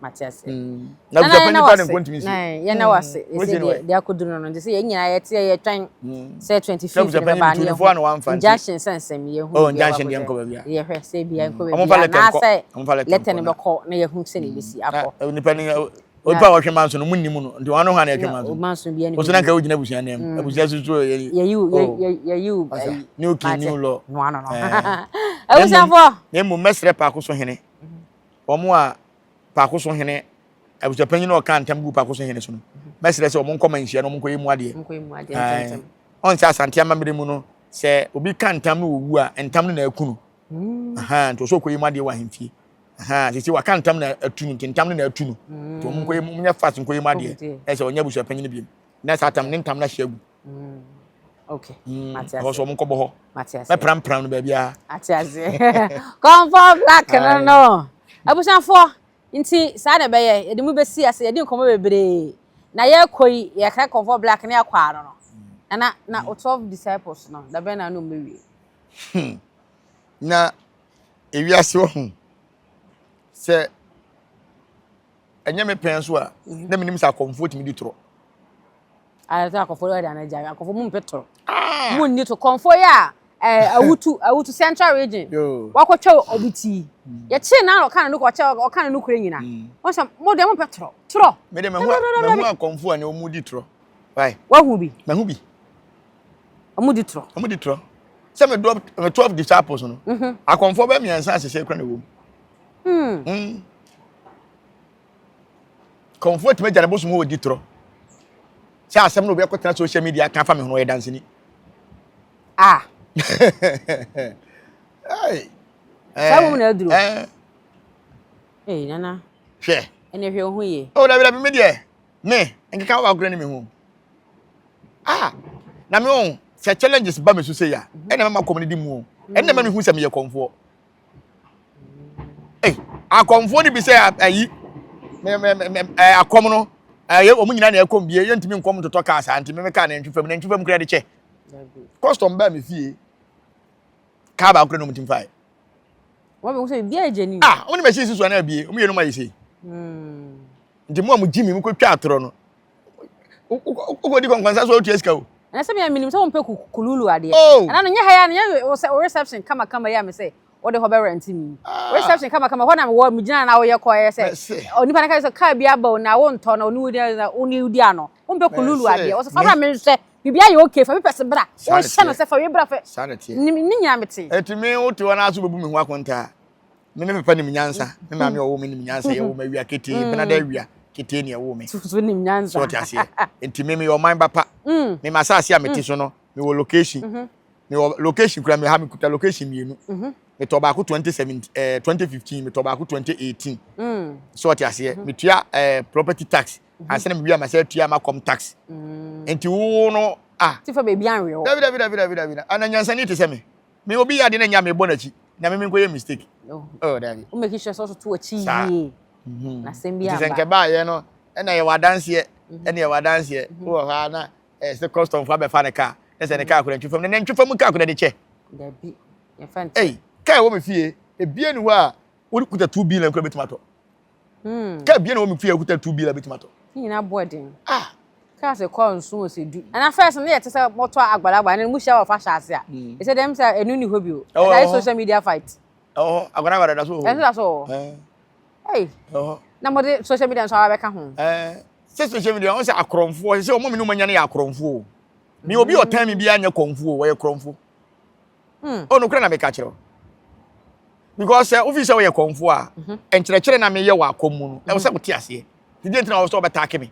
Speaker 2: Mate ase.
Speaker 1: Mm. Na abusua panyin pa ne nko ntumi si.
Speaker 2: Yɛn na wase. Yɛsɛ deɛ deɛ akɔduru no no nti sɛ yɛn nyinaa yɛte yɛtwɛn mm. sɛ 25 no bɛba ne yɛho injunction sɛ nsɛm yɛhu
Speaker 1: oh injunction deɛ nkɔ baabi a
Speaker 2: yɛhwɛ sɛ ebi nkɔ baabi a anaasɛ lɛtɛ no bɛkɔ na yɛhu sɛ ne bɛsi akɔ.
Speaker 1: Nipa ni Onipa a wɔhwɛ manso no mu nnim no nti wɔn ano hɔ na ɛhwɛ manso.
Speaker 2: Manso bi ɛni.
Speaker 1: Wɔsɛ nanka wogyina abusua nan mu. Mm. Abusua soso yɛ.
Speaker 2: Yɛyi wo oh. yɛyi wo
Speaker 1: ayi. New king new law.
Speaker 2: No ano no. Eh. Abusuafoɔ.
Speaker 1: Na mmom mɛsrɛ paako so hene. Wɔn a paako so hene abusuapanyin na ɔka ntam gu paako so hene so no. Mɛsrɛ sɛ wɔn nkɔ manhyia na wɔn nkɔ yɛ mu adeɛ.
Speaker 2: Nkɔ yɛ mu adeɛ ntɛmntɛm.
Speaker 1: Ɔn sɛ Asante amammerɛ mu no sɛ obi ka ntam no wɔ wu a ntam no na aku no. Mm. Nti ɔsɛ ɔkɔ yɛ mu adeɛ wɔ ahemfie. Sisi waka ntam na atu no nti ntam no na atu no nti wɔn nkɔ mu nyɛ fast nkɔ mu adeɛ ɛsɛ ɔnyɛ abusua panyin bi na saa tam ne ntam na hyɛ agu.
Speaker 2: Mm. Okay.
Speaker 1: Mm. Ɛhɔ so wɔn nkɔ bɔ hɔ. Mɛprampram no baabi a.
Speaker 2: Ate ase. Comfort black no no. Abusuafoɔ nti saa na ɛbɛyɛ yɛde mu bɛsi ase yɛde nkɔmɔ bebree na yɛkɔ yi yɛka comfort black ne akɔ ano no. Nana na o 12 disciples no dabɛn na no mbɛwie.
Speaker 1: Hmm. Na ewiase wɔ ho sɛ ɛnyɛ me pɛn so a mhm. na menim sɛ akɔmfoɔ tumi di torɔ
Speaker 2: ayɛsɛ akɔmfoɔ yɛ dana gya akɔmfoɔ mu mpɛ torɔ ah! mu nni to kɔmfoɔ yɛ a eh, awutu awutu central region wakɔtwa obi ti mm. yɛkyee na ɔka ne no ɔkyɛ ɔka ne no kure nyina mm. wɔn sɛ mo deɛ mo mpɛ torɔ torɔ
Speaker 1: mede mahu akɔmfoɔ a ne wɔn di torɔ
Speaker 2: wahu bi
Speaker 1: mahu bi
Speaker 2: Wɔn di torɔ.
Speaker 1: Wɔn di torɔ. Sɛ me dɔ me 12 disciples no. Mhm. Akɔnfɔ bɛ mmiɛnsa ahyehyɛ kura na ɛwɔ mu.
Speaker 2: Hmm.
Speaker 1: Mm. Kɔnfo tumi gya ne bosom hɔ di torɔ. Sɛ asɛm na obi akɔtena social media aka afa me ho no ɔyɛ danseni.
Speaker 2: Ah.
Speaker 1: Hey.
Speaker 2: Saa mu na aduro.
Speaker 1: Eh.
Speaker 2: Ee nana.
Speaker 1: Hwɛ.
Speaker 2: Ɛna hwɛ ho yie.
Speaker 1: Oh dabi dabi me deɛ me nkeka wɔ agorɔ ne me ho. Ah, na me wɔn sɛ challenges ba me so sɛ ya ɛna mɛma kɔm no di mu o ɛna mɛma mehu sɛ meyɛ kɔmfoɔ ei akɔmfoɔ no bi sɛ ayi me me me ɛɛ akɔm no ɛyɛ wɔn nyinaa na ɛkɔm bie yɛntumi nkɔm ntotɔ kaa saa nti meme kaa nantwi fam nantwi fam kura de kyɛ custom baa me fie kaa baako kura na wɔn ti mfa yɛ.
Speaker 2: Wɔn bɛ sɛ biribi ayɛ gyeni.
Speaker 1: Ah, wɔn ni machine si so anaa bie wɔn yɛ no ma yɛ sei. Nti mo a mo gyi mi mo kɔ twa atorɔ no. Wokɔdi kɔnkɔnsa so wotua sika o.
Speaker 2: Ɛnɛ sɛ mea menim sɛ wompɛ kululu adeɛ.
Speaker 1: Oh.
Speaker 2: Ɛna no nyɛ ha ya no nyɛ wo reception kama kama yi a me sɛ wode hɔ bɛ rent mi.
Speaker 1: Ah.
Speaker 2: Reception kama kama hɔ na mewɔ megyina na woyɛ kɔ ɛyɛ sɛ onipa no ka sɛ car bi aba o na wontɔ na ɔne wodi na wone wodi ano. Wompɛ kululu adeɛ. Wɔsɛ fa bra menhwɛ. Biribi ayɛ okay fa papers bra. Wohyɛ no sɛ fa wei bra fɛ. Ne nyinaa mete.
Speaker 1: Ɛti me wote hɔ na so bɛbu me ho akontaa. Me me papa nim nyansa. Me maame ɔwɔ me nim nyansa. Yɛwɔ me awia ketee. Mm. Benada awia ketee ne ɛwɔ me.
Speaker 2: So nim nyansa.
Speaker 1: So ɔte aseɛ. Nti me meyɛ ɔman ba pa.
Speaker 2: Mm.
Speaker 1: Me ma asase a mete mm. so no, mewɔ location.
Speaker 2: Mm -hmm.
Speaker 1: Mewɔ location kura me ha mekuta location mmienu.
Speaker 2: Mm -hmm.
Speaker 1: Metɔ baako 2017 eh, 2015, metɔ baako 2018.
Speaker 2: Mm.
Speaker 1: So ɔte aseɛ. Mm -hmm. Metua eh, property tax.
Speaker 2: Mm -hmm.
Speaker 1: Ansa na mewie a masɛ atua ma com tax.
Speaker 2: Mm.
Speaker 1: Nti wo no ah.
Speaker 2: Tifa baabi anwe hɔ.
Speaker 1: Dabi dabi dabi dabi dabi. Ana nyansani te sɛ me. Me obi yɛ ade na nya me bɔ n'akyi na me me nkɔyɛ mistake. Oh, oh dabi.
Speaker 2: Wo make sure sɛ ɔtoto akyi yie. Mhm. Na sɛm bi amba.
Speaker 1: Nti sɛ nkɛ baayɛ no, ɛna yɛwɔ adanseɛ, mhm. ɛna yɛwɔ adanseɛ. Mhm. Wowɔ hɔ a na ɛsɛ eh, custom fo abɛfa ne kaa. Na sɛ ne kaa kora ntwi fam, na ne ntwi fam kaa kora de kyɛ.
Speaker 2: Dabi. Yɛmfa nkyɛ.
Speaker 1: Ei, kaa ɛwɔ me fie, ebie ni hɔ a wokuta 2 billion kora bɛtumi atɔ.
Speaker 2: Hmm.
Speaker 1: Kaa bie na wɔ me fie a wokuta 2 billion bɛtumi atɔ.
Speaker 2: Ne nyinaa bɔ ɛden.
Speaker 1: Ah.
Speaker 2: Kaa sɛ kɔ nso wɔ sɛ du. Ɛna first no yɛ te sɛ mɔtɔ agbalagba ɛna mo hyia wɔ fa hyɛ ase a. Ɛsɛ dɛm sɛ ɛnu ni hɔ bio. Ɛsɛ ayɛ social media fight.
Speaker 1: Ɛwɔ hɔ agbalagba dada so wɔ hɔ.
Speaker 2: Ɛnso da so wɔ hɔ. Ɛy.
Speaker 1: Ɛwɔ hɔ.
Speaker 2: Na mo de social media nso aba bɛka ho.
Speaker 1: Ɛɛ sɛ social media wɔn sɛ akorɔmfoɔ sɛ wɔn mi ne wɔn anya no yɛ akorɔmfoɔ o. Mi obi ɔtan mi bi anyɛ kɔmfoɔ wɔyɛ korɔmfoɔ.
Speaker 2: Hmm.
Speaker 1: Oh, nokorɛ na meka kyerɛ wo. Because sɛ wofi sɛ woyɛ kɔmfoɔ a, mhm. nkyerɛkyerɛ na meyɛ wɔ akɔm mu no, ɛwɔ sɛ mhm. wote aseɛ. Nti deɛ nti na wɔwɔ sɛ wɔbɛtaake me.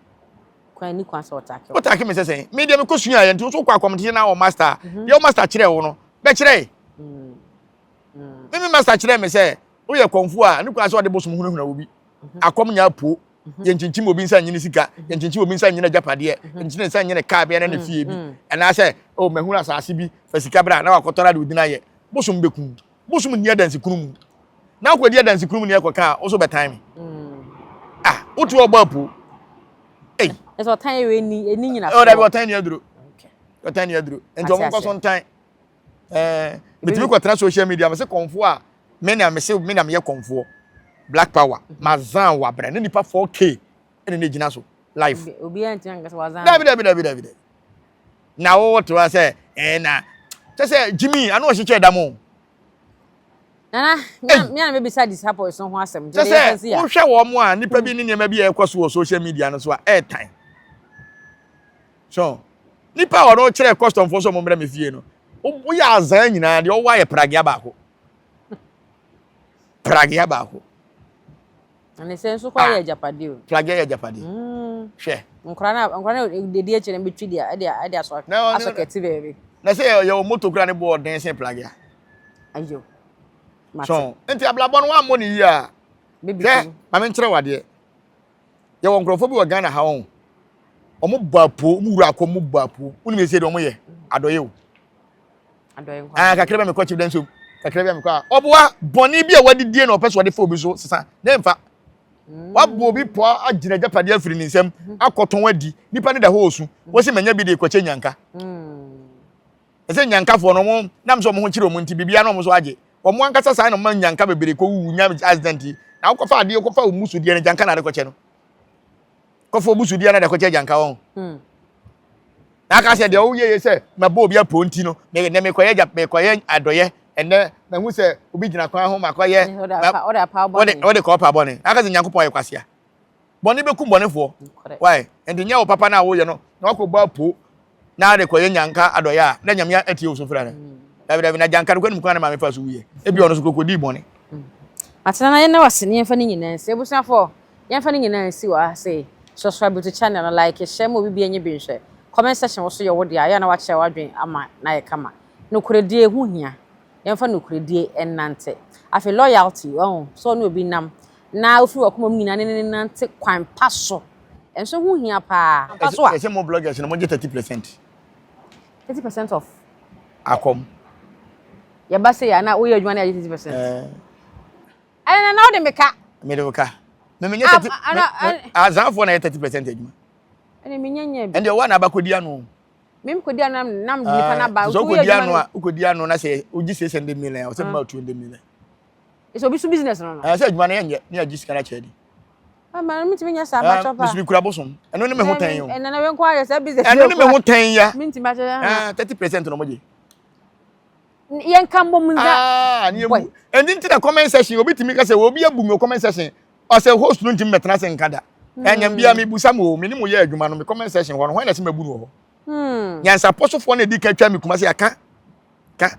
Speaker 2: Kwan ni kwan sɛ wɔtaake
Speaker 1: wo. Wotaake me sɛ sɛn? Me deɛ mekɔ suaeɛ nti wo so wokɔ akɔmteɛ na wɔ master a, mhm. deɛ wo master kyerɛ wo no, bɛkyerɛ.
Speaker 2: Mm.
Speaker 1: Mm. Me me master kyerɛ me sɛ woyɛ kɔmfoɔ a, ne kwan sɛ wɔde bosom hunahuna wo bi. Akɔm nyɛ apuo. Yɛnkyinkyim obi nsa nyini sika, yɛnkyinkyim obi nsa nyini agyapadeɛ, yɛnkyinkyim nsa nyini kaa bi ɛna ne fie bi. Anaasɛ, oh, mahunu asase bi, fa sika bra na wakɔtɔ na de odin ayɛ. Bosom bɛkum. Bosom nni adansekunu mu. Na akɔdi adansekunu mu ne ɛkɔka a, wo so bɛtan me. Ah, wotu ɔbɔ apuo. Ei.
Speaker 2: Ɛsɛ ɔtan yɛ ɛni ɛni nyina
Speaker 1: so. Oh, dabi ɔtan ni aduro. Ɔtan ni aduro. Nti ɔmo nkɔ so ntan. Ɛɛ, metumi kɔtena social media, mese kɔnfoɔ a, me na mese me na meyɛ kɔnfoɔ. Black power, mazan wabrɛ ne nipa 4K ɛna ne gyina so life.
Speaker 2: Obiara ntumi ankasa wazan.
Speaker 1: Dabi dabi dabi dabi dabi. Na wo te hɔ sɛ ɛɛ na kyɛ sɛ Jimmy ano ɔhyehyɛ da mo.
Speaker 2: Nana, me a mebisa disciples no ho asɛm.
Speaker 1: Kyɛ sɛ wohwɛ wɔn a nipa bi ne nneɛma bi a ɛkɔ so wɔ social media no so a ɛɛtan. So nipa a ɔno kyerɛ customfoɔ sɛ ɔmo mmrɛ me fie no, woyɛ azan nyinaa deɛ ɔwɔ ayɛ pragea baako. Pragea baako.
Speaker 2: Na sɛ nso kora yɛ agyapadeɛ o.
Speaker 1: Pragea yɛ agyapadeɛ. Hwɛ.
Speaker 2: Nkora na nkora na dedi akyire na betwi deɛ ɛde ɛde asɔ asɔ kɛte baabi.
Speaker 1: Na sɛ yɛ wɔ moto kora ne boɔ ɔden sen pragea.
Speaker 2: Ayo.
Speaker 1: So nti abrabɔ no wammɔ ne yie a. Hwɛ maame nkyerɛ wadeɛ. Yɛwɔ nkurɔfoɔ bi wɔ Ghana ha wɔn. Wɔn bɔ apuo, wɔn wura akɔ wɔn bɔ apuo. Wonim sɛ deɛ wɔn yɛ adɔyɛ o. Ah, kakra bi a mekɔ chief dansom. Kakra bi a mekɔ a. Ɔboa bɔne bi a wadidie na ɔpɛ sɛ ɔde fa obi so sesa na ɛmfa.
Speaker 2: Mm.
Speaker 1: Wabɔ obi pɔ agyina agyapadeɛ afiri ne nsam mm-hmm. akɔtɔn adi. Nipa ne da hɔ osu. Mm. Wɔsi manya bi de kɔkyɛ nyanka.
Speaker 2: Mm.
Speaker 1: Ɛsɛ nyankafoɔ no wɔn nam sɛ wɔn ho kyerɛ wɔn nti biribiara na wɔn nso agye. Wɔn ankasa saa na wɔn nyanka bebree kɔ wuwu nya accident yi. Na wokɔfa adeɛ kɔfa wo musu deɛ no gyanka na ade kɔkyɛ no. Kɔfa wo musu deɛ na ade kɔkyɛ gyanka wɔn.
Speaker 2: Hmm.
Speaker 1: Na aka sɛ deɛ woyɛ yɛ sɛ mabɔ obi apɔ nti no ɛnɛ mekɔyɛ gya mekɔyɛ adɔyɛ ɛnɛ mahu sɛ obi gyina kwan ho makɔyɛ wode kɔ ɔpa bɔne. Na aka sɛ Nyankopɔn yɛ kwasea. Bɔne bɛkum bɔnefoɔ. Why? Nti nyɛ wo papa no a woyɛ no na wakɔbɔ apo na de kɔyɛ nyanka adɔyɛ a na nyame atie wo so frɛ no.
Speaker 2: Mm.
Speaker 1: Dabi dabi na gyanka no kɔnim kwan na maame fa so wuyɛ. Ebi ɔno so kɔkɔdii bɔne.
Speaker 2: Mm. Atena na yɛn wase ne yɛmfa ne nyinaa nsi. Abusuafoɔ, yɛmfa ne nyinaa nsi wɔ ha sei. Subscribe to channel no, like, share ma obi bi enye bi nhwɛ. Comment section wɔ so yɛ wo dea, yɛ na wakyerɛ w'adwen ama na ayɛ kama. Nokorɛdie ho hia. Yɛmfa nokorɛdie nnante. Afei loyalty, wahu, sɛ ɔne obi nam na wofiri w'akoma mu nyinaa ne no nante kwan pa so. Ɛnso ho hia paa. Ampa so a.
Speaker 1: Ɛsɛ mo bloggers no mo gye 30%.
Speaker 2: 30% of.
Speaker 1: Akɔm.
Speaker 2: Yɛba sɛ yɛ na woyɛ adwuma na yɛgye 30%.
Speaker 1: Ɛɛ.
Speaker 2: Ɛnna na wode me ka.
Speaker 1: Mede wo ka. Me menyɛ 30. Azanfoɔ na yɛ 30% adwuma.
Speaker 2: Ɛnna menyɛ nyɛ bi.
Speaker 1: Ɛnna ɛwɔ na abakɔdi ano.
Speaker 2: Me kɔdi ano nam nipa na ba.
Speaker 1: Sɛ wokɔdi ano a wokɔdi ano na sɛ wogye 600 million a ɔsɛ mma 200 million.
Speaker 2: Ɛsɛ obi so business no no.
Speaker 1: Ɛsɛ adwuma no yɛnyɛ ne yɛgye sika no akyɛ adi.
Speaker 2: Ama no mentumi nyɛ saa bakyɛ pa.
Speaker 1: Mesumi kura bosom. Ɛno ne me ho tɛn o.
Speaker 2: Ɛnna na wenko ayɛ saa business.
Speaker 1: Ɛno ne me ho tɛn ya.
Speaker 2: Mentumi akyɛ.
Speaker 1: 30% na ɔmo gye.
Speaker 2: Yɛnka mbom nza.
Speaker 1: Ah, ne yɛbu. Ɛnti nti na comment section obi tumi ka sɛ obi abu mi wɔ comment section. Ɔsɛ host no ntumi mɛtena ase nka da. Ɛnyɛ bia me busa mo o, me ne mo yɛ adwuma no me comment section hɔ no hwan na ɛsɛ mabu no wɔ hɔ. Nyansapɔsofoɔ na edi ka twa me kuma sɛ aka ka.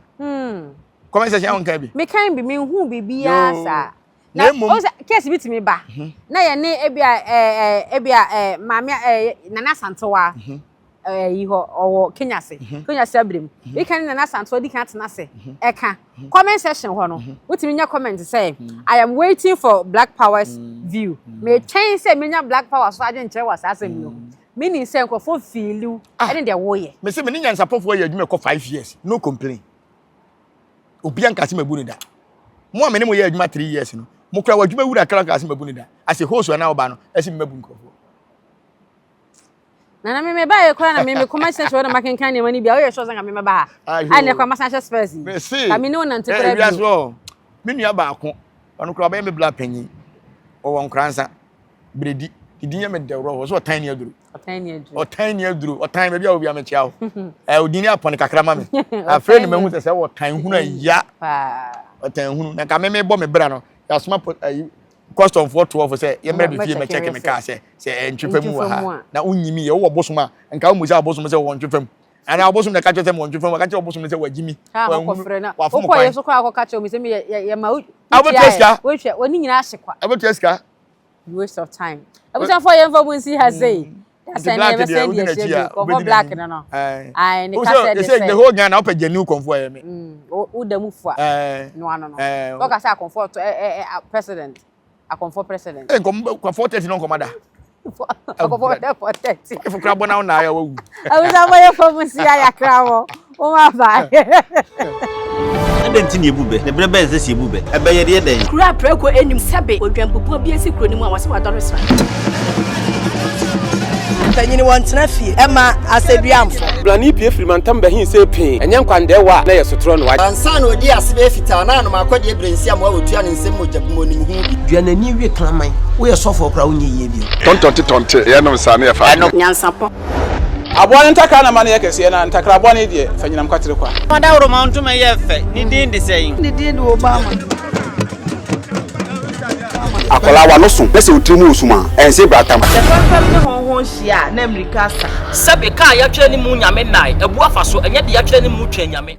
Speaker 1: Comment section ahụ nka bi.
Speaker 2: Mekan bi menhu biribiara saa.
Speaker 1: Na mmom
Speaker 2: o sɛ case bi tumi ba na yɛ ne ebi a ɛɛ ebi a ɛɛ maame ɛɛ Nana Asantewa ɛɛ yi hɔ ɔwɔ Kenya se Kenya se abirem ebi kan ne Nana Asantewa di kan atena ase ɛka comment section hɔ no wotumi nya comment sɛ I am waiting for Black Power's view metwɛn sɛ menya Black Power so adwenkyerɛ wɔ saa asɛm yi ho meaning sɛ nkurɔfoɔ feeliw ɛne deɛ woyɛ.
Speaker 1: Mese me ne nyansapɔfoɔ yɛ adwuma ɛkɔ 5 years no complain. Obi anka sɛ mabu no da. Mo a me ne mo yɛ adwuma 3 years no, mo kura wɔ adwuma wura kra kra sɛ mabu ne da ase host a na ɔba no ɛsɛ mmabu nkurɔfoɔ.
Speaker 2: Nana, me meba yɛ koraa na me me kɔma sɛ sɛ na makenkan nneɛma no bi a woyɛ sure sɛ nka me mɛba ha. A ne kora masan hyɛ spurs yi.
Speaker 1: Mese
Speaker 2: Ka me ne wo nante koraa
Speaker 1: wiase
Speaker 2: bio.
Speaker 1: hɔ, me nua baako, ɔno koraa ɔbɛyɛ me bla panyin, ɔwɔ Nkoransa Beredi didi yɛ me dɛworɔ hɔ sɛ ɔtan ni aduro.
Speaker 2: Ɔtan ni aduro.
Speaker 1: Ɔtan ni aduro, ɔtan baabi a obi amekyia wo ɛ odin ni apɔne kakra ma me. Afei ne mahu sɛ wɔtan hunu aya.
Speaker 2: Paa.
Speaker 1: Ɔtan hunu na nka me mebɔ me bra no, yɛasoma ayi customfoɔ toɔfo sɛ yɛmmrɛ me fie mɛkyɛke me kaa sɛ ɛntwe fa mu wɔ ha na wonyimi yɛ wowɔ bosom a, nka womu sɛ abosom sɛ wɔwɔ ntwe fam anaa abosom na ɛka kyerɛ sɛ mewɔ ntwe fam, aka kyerɛ ɔbosom no sɛ wagyi mi.
Speaker 2: Kaa
Speaker 1: wanhunu
Speaker 2: kɔfrɛ na
Speaker 1: wafom
Speaker 2: wokɔ
Speaker 1: kwan
Speaker 2: yɛ so koraa akɔka kyerɛ me sɛ me yɛ yɛ ma wo.
Speaker 1: A wobɛtua sika.
Speaker 2: Wohwɛ wɔne nyinaa ahye kwa.
Speaker 1: Wobɛtua sika.
Speaker 2: Waste of time. Abusuafoɔ, yɛmfa mu nsi ha sei.
Speaker 1: Nti
Speaker 2: Dasɛn ne
Speaker 1: Black deɛ
Speaker 2: yɛbɛsɛn
Speaker 1: wodi
Speaker 2: deɛ
Speaker 1: n'akyi
Speaker 2: ahyia
Speaker 1: a
Speaker 2: bio kɔmfɔ
Speaker 1: wobɛdi
Speaker 2: Black
Speaker 1: n'anim.
Speaker 2: no.
Speaker 1: Ɛɛ.
Speaker 2: Ae, ne
Speaker 1: Wo
Speaker 2: kasa
Speaker 1: sɛ
Speaker 2: de
Speaker 1: sɛ the
Speaker 2: sɛ
Speaker 1: whole Ghana wopɛ genuine kɔmfo a, ɛyɛ me.
Speaker 2: Woda mu fua.
Speaker 1: Ɛɛ.
Speaker 2: No ano no.
Speaker 1: Ɛɛ.
Speaker 2: Wɔka sɛ akɔmfɔ to ɛ ɛ ɛ president. Akɔmfɔ president.
Speaker 1: Ɛ nkɔm kɔ 4:30 no nkɔm ada.
Speaker 2: Akɔmfɔ bɛ 4:30.
Speaker 1: Ifo kora bɔ na wo na ayɛ wawu.
Speaker 2: Abusuafoɔ, yɛmfa mu nsi ha, yɛakra wɔ. Wo ma bye.
Speaker 3: Adɛn nti na ebu bɛ na berɛ bɛn sɛ sɛ ebu bɛ ɛbɛyɛ deɛ dɛn?
Speaker 4: Kuro a prɛko anim sɛbe odwampupuo bi asi kuro no mu a wɔsɛ wadɔre sra.
Speaker 5: Panyini wɔntena fie ɛma asɛduamfo.
Speaker 6: Blani pie firi mantam bɛhin sɛ pii ɛnyɛ nkwandɛɛwa a na yɛ sotorɔ no wagye.
Speaker 7: Ansa na ɔdi ase bɛyɛ fitaa na anom akɔdeɛ berɛnsi amoa wɔtua ne nsɛm mogya bu mu onim ho bi.
Speaker 8: Dua n'ani wie kraman, woyɛ sɔfoɔ koraa, wonyɛ yie bio.
Speaker 9: Tɔntɔnte tɔnte yɛnom saa ne yɛfa.
Speaker 7: Ɛno.
Speaker 4: Nyansapɔ.
Speaker 6: Aboa no ntakra na ma no yɛ kɛseɛ, na ntakra bɔne deɛ fa nyinam kwatere kwa.
Speaker 10: Ɔdawuroma ntoma yɛ fɛ, ne din de sɛn?
Speaker 5: Ne din de Obama.
Speaker 11: Akwadaa wa no so na sɛ otiri mu osum a ɛnsɛ bratam.
Speaker 12: Sɛ fɛmfɛm ne hɔnhɔn hyia a, na mmirika asa.
Speaker 10: Sɛbe kaa yɛatwerɛ ne mu nyame nnae abu afa so, ɛnyɛ de yɛatwerɛ ne mu twɛn nyame.